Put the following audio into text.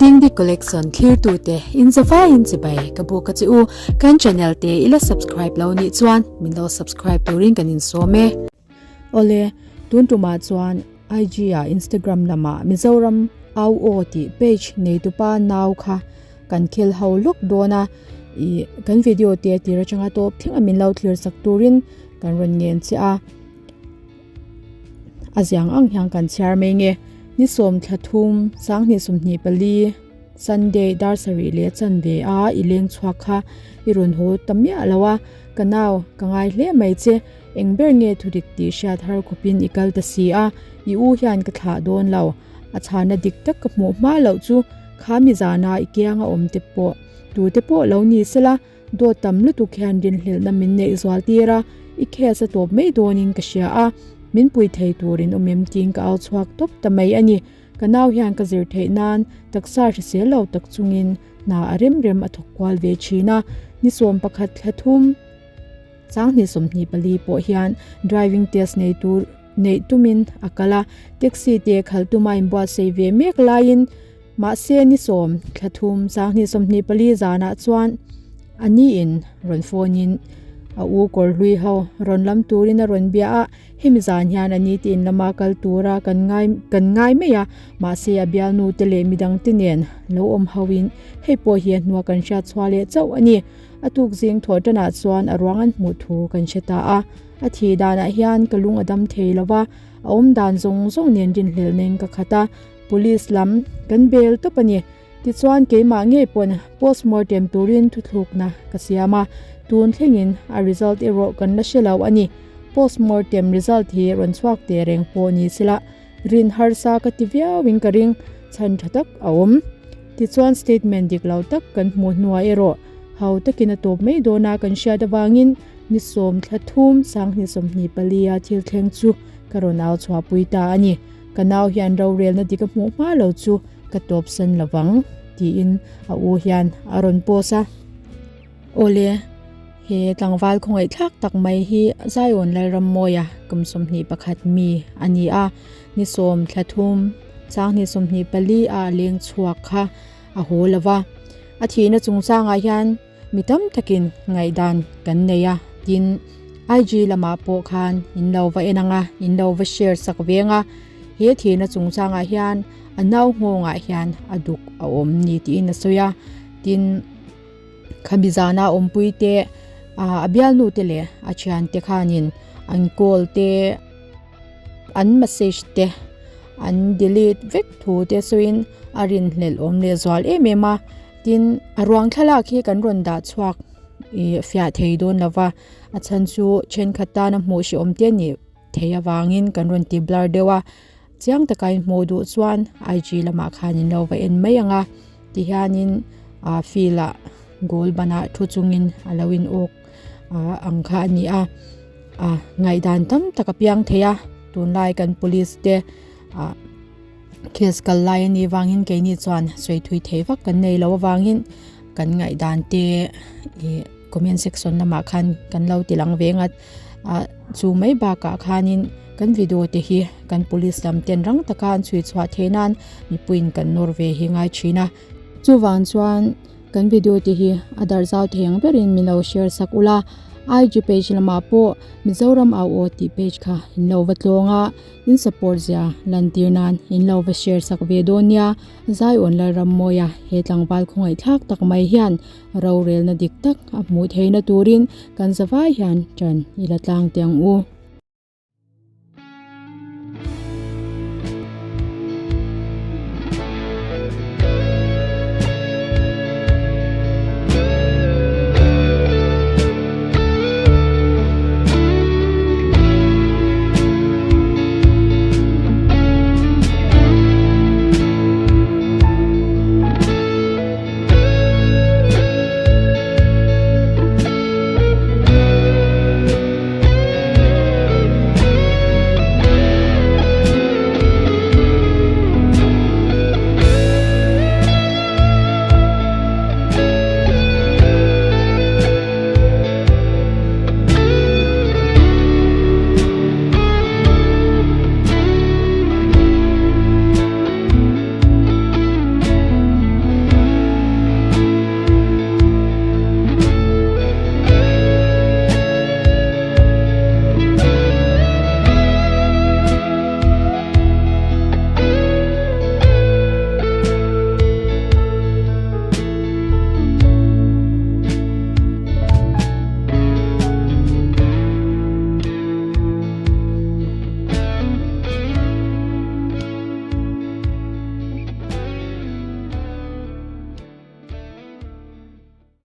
Dingdi Collection thlirtute in zavaiin chibai ka buk a che u. Kan channel te i la subscribe lo nih chuan min lo subscribe turin kan insawm e. Awle, tun tumah chuan IG ah Instagram lamah Mizoram Au Aw tih page neitupa nau kha kan khel ho lawk dawn a. Ih kan video te tir atanga tawp thleng a min lo thlir sak turin kan rawn ngen che a. A ziang ang hian kan chhiar mai nge. Ni sawm thla thum sanghnih 24 Sunday dar sarih leh chanve a i leng chhuak kha i rawn haw ta miah lo a, ka nau ka ngai hle mai che, eng ber nge thudik tih hriat har khawpin i kal ta si a, i u hian ka thlah dawn lo, a chhana dik tak ka hmuh hma loh chu kha mi zana i kianga awm te pawh tute pawh lo ni sela. Dawt tam lutuk hian rinhlelhna min neih zual tir a, i case a tawp mai dawnin ka hria a, min pui thei turin awm em tiin ka au chhuak tawp ta mai a ni. Ka nau hian ka zir theih nan taksa hrisel lo tak chungin hna a rem rem a thawk kual ve thin a, ni 11 thla thum 20 24 pawh hian driving test nei tur neih tumin a kal a, taxi te khalh tuma inbuatsaih ve mek laiin Mahse ni sawm thla thum 20 24 zanah chuan a niin rawn phone in a u kawr hlui ho rawn lam turin a rawn bia a, hemi zan hian a ni tiin lama kal tura kan ngai kan ngai mai a, mahse a bialnu te leh midang te nen lo awm ho in hei pawh hi a hnua kan hriat chhuah leh chauh a ni. A tuk zing thawh tanah chuan a ruang an hmuh thu kan hre ta a, a thih danah hian ka lung a dam thei lo va, a awm dan zawng zawng nen rinhlelh nen ka khat a. Police lam kan bel tawp a ni. Tichuan keimah ngei pawn postmortem turin thuthlukna ka siam a, tun thlengin a result erawh kan la hre lo a ni. Postmortem result hi rawn chhuak teh reng pawh ni sela rin harsa ka ti viauin ka ring, chhan tha tak a awm. Tichuan statement dik lo tak kan hmuh hnuah erawh ho takin a tawp mai dawna kan hriat avangin ni 10 thla thum 20 24 a thil thleng chu ka rawn au chhuahpui ta a ni. Ka nau hian rorelna dik a hmuh hma lo chu ka tawp san lo vang, tiin a u hian a rawn post a. Awle, he tlangval khawngaihthlak tak mai hi Zion Lalrammawia kum 21 mi a ni a, ni 10 thla thum 2024 a leng chhuak kha a haw lo va. A thihna chungchangah hian Mi tam takin ngaihdan kan nei a, tin IG lamah pawh khan in lo va en ang a, in lo va share sak ve ang a, he thirna chungchangah hian a nau nghawngah hian a duk a awm ni tiin a sawi a, tin khami zana awmpui te a bialnu te leh a thiante khanin an call te an message te an delete vek thu te sawiin a rinhlelh awm leh zual em em a. Tin, a ruang thlalak hi kan rawn dah chhuak ih fiah thei dawn lo va, a chhan chu thenkhat tana hmuh hrehawm te nih theih avangin kan rawn ti blur deuh a, chiang taka in hmuh duh chuan IG lamah khan in lo va en mai ang a, tihianin ah field ah goal banah thu chungin a lo in awk ah ang kha a ni a, ah ngaihdan tam tak a piang thei a, tunlai kan police te ah. Case kal lai a nih vangin keini chuan sawi thui thei vak kan nei lo avangin kan ngaihdan te ih comment section lamah khan kan lo ti lang ve ngat ah chu mai bakah khanin kan video te hi kan police lam ten rang taka an chhui chhuah theih nan mipuiin kan nawr ve hi ngai thin a. Chuvang chuan kan video te hi a darh zau thei ang berin min lo share sak ula, IG page lamah pawh Mizoram Au Aw tih page kha in lo va tlawng a. In support zia lantir nan in lo va share sak ve dawn nia, Zion Lalrammawia he tlangval khawngaihthlak tak mai hian rorelna dik tak a hmuh theihna turin kan zavai hian ṭan i la tlang teh ang u.